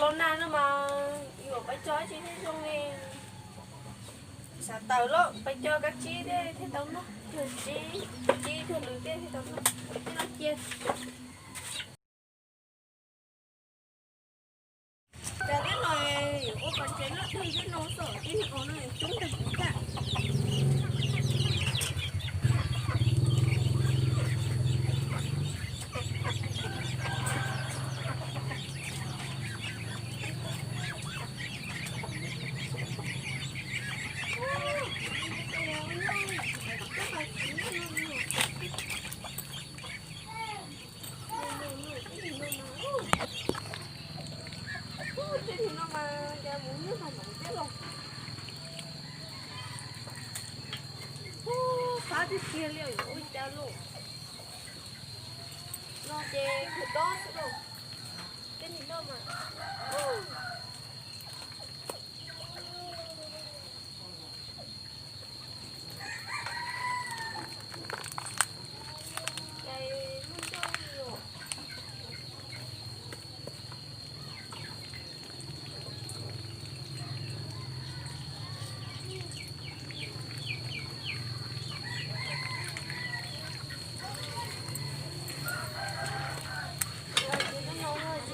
Los nag no mas yuav pais cog dab tsi thiaj zoo li, xav tawm los pais cog kab tsib thiaj tau noj, cog tsib, tsib cog lwm thiaj tau noj, thiaj noj cia. Cov tib no yuav ua pov tsev noj twg tib no xwb, tib neeg no coob tag kuv tag. Tej nim no mas cas mus niag mas mam thiab los. Ub, qab tiag tiag li os, yuav ua cas lauj. No ces khwv dob xwb lauj. Tej nim no mas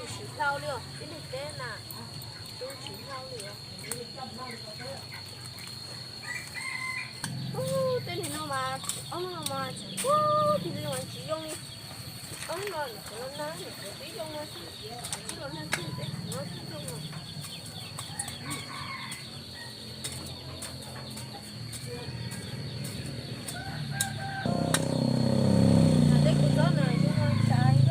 Tsis hlau li os, tib neeg teb na, tsis hlau li os. Ub, tej nim no mas, ob no mas, ub, tej nim no mas tsis zoo li. Ob no los nag, los twb zoo no xwb, twb los nag xwb, peb tsis nyob tsis zoo no. Tej kua txob no zoo no tsav li.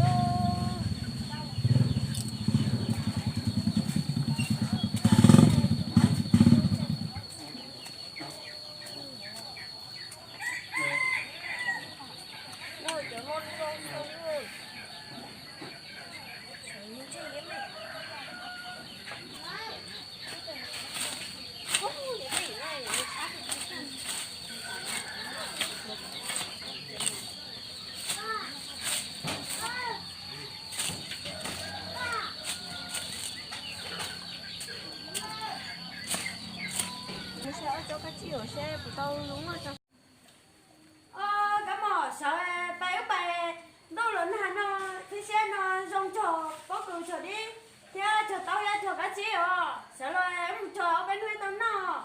Os, kab mom, sawv pais ub pais, ntuj los nag no, thiab siab no zoo cog pob kws cog dib thiab cog taub yab cog kab tsib os. Sawv los wb mus cog ua peb hnub tau noj.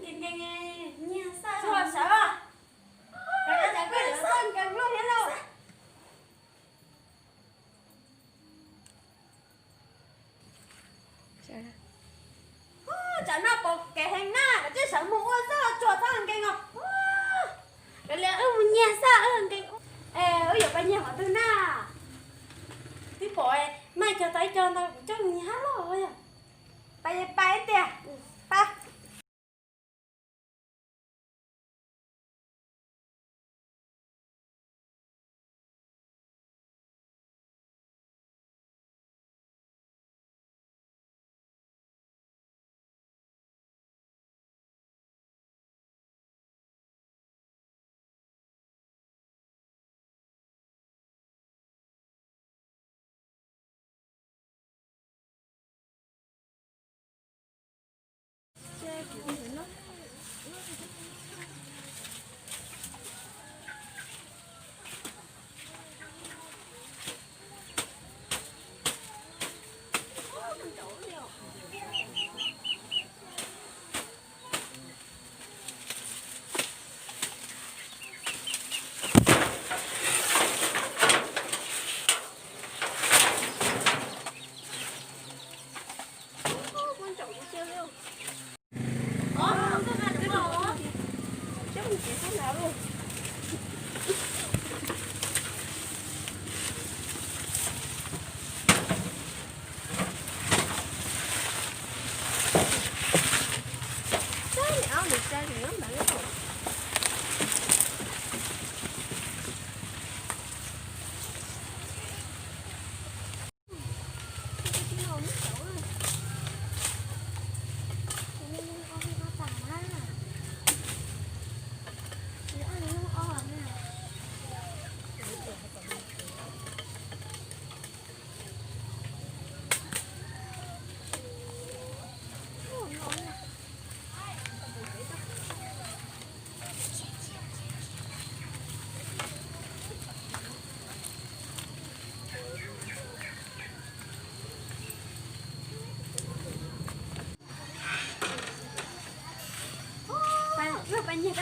Nkees nkees, nyiag xaj sawv os. Cas koj yuav xaj nkees luaj thiab lauj. Tsam no pom kev heev na, koj tsij sawv mus ua xaj tsuag txhob nkees os. Kav liam wb mus nyiag xaj wb nkees. Es wb yuav pais nyiag qhov twg na? Twb pom maj cog tau ib co ntau, kuv coj mus nyiag hab loj yog. Pais pais tiag, pab.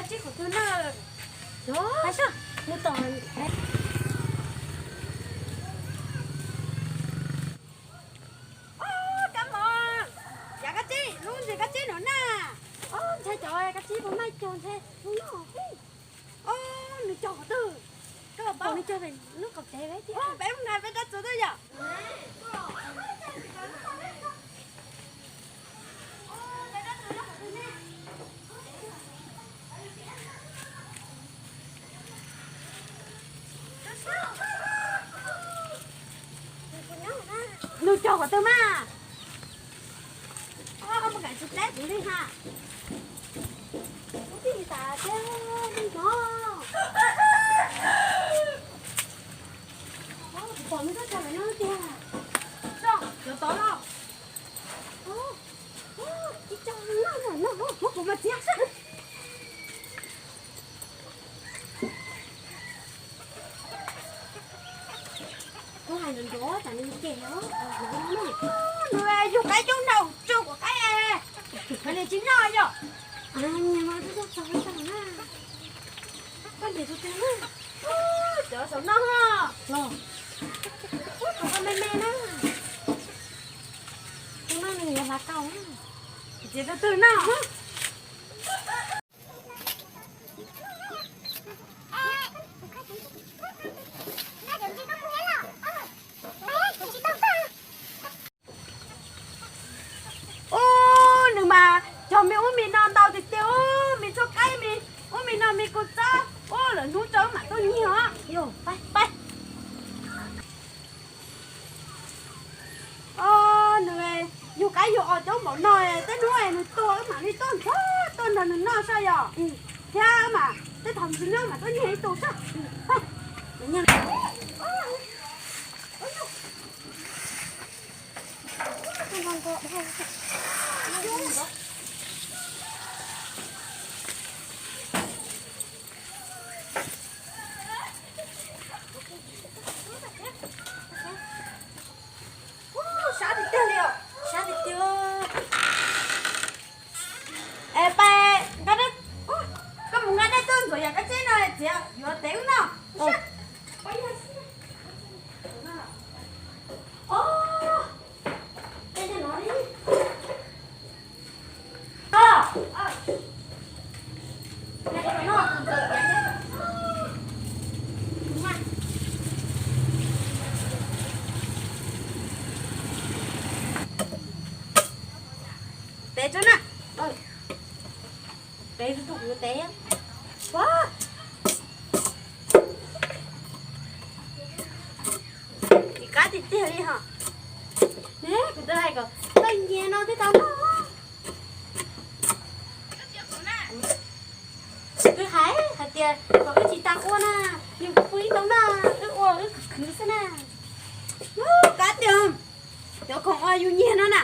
Tsib qhov twg na? Os, nws tom. Kab mos, yav kab tsib, lub ntsis kab tsib no na. Os, ntshai cov kab tsib puas maj cog ntshai lub no. Os, nws cog qhov twg? Koj paub nws cog pem lub qaum tsev pem lub nrad peb rab txuas twb yom. Nws cog qhov twg mas? Mus kam tsis teb kuv li ha. Kuv tij tas teb li no. Kuv pom nws txoj cog pem no tiag. Cog cov tod los. Ib co no no no, muab kuv mas txiav. Kuv hais nrov nrov tsam nws ces os. Nws yug qaib coob nraug tsuag kuv qaib, nws tsis noj yom. Nyias mas twb txog txog na. Koj ntes tus twg na? Cov saum no los. Tus koj me me na. Tus no nws yuav hlav tau na. Txiav tus twg no? Ub, nws mas cog me ub me no ntau tiag tiag, me tshuaj qaib me ub me no me kua txob, ub, lwm hnub tso wb mam tuaj nyiag os. Yog, pab, pab. Nws yug qaib yug os coob npaum no, tej hnub nws tuag wb mam li tuaj nrog, tuaj nrog nws noj saib yom. Thiab wb mam, tej thaum tsis nyob mam tuaj nyiag ib tug saib. Sab tiag tiag li os, sab tiag tiag. Es pais, koj mus nqa dej tuaj ntxuav yam kab tsib no txiav yuav tev wb noj. Tev tso na. Tev tso, kuv tev. Ua, tsis qab tiag tiag li ho. Kuv twb hais kom koj nyiag no thiaj tau noj. Twb hais hais tias kom wb tsis tas ua na, yus pw ib tau na, wb ua wb khwv khwv xwb na. Qab tiag, cov khoom uas yus nyiag no na.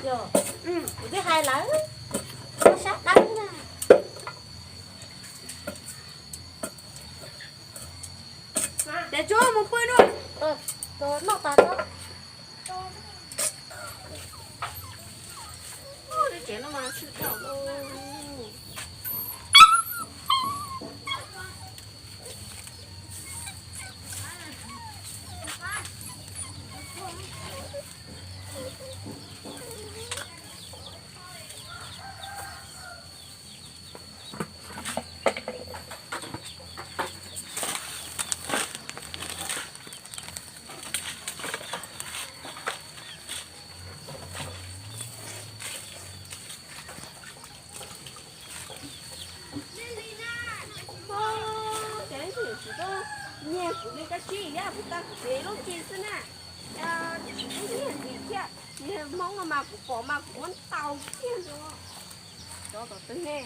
Kuv twb hais lawm, sab dawb na. Ces tsuav mus pw dua. Noj tas tso. Tsev no mas tshwm dhau. Ces ib tug yuav tsum tuaj nyiag kuv li kab tsib thiab, kuv tau kuv tsev lub tsev xwb na. Tsis tub nyiag ntxiv thiab, nyiag Hmoob no mas kuv pom mas kuv muab ntaus kiag ntag. Cov tom twg ne?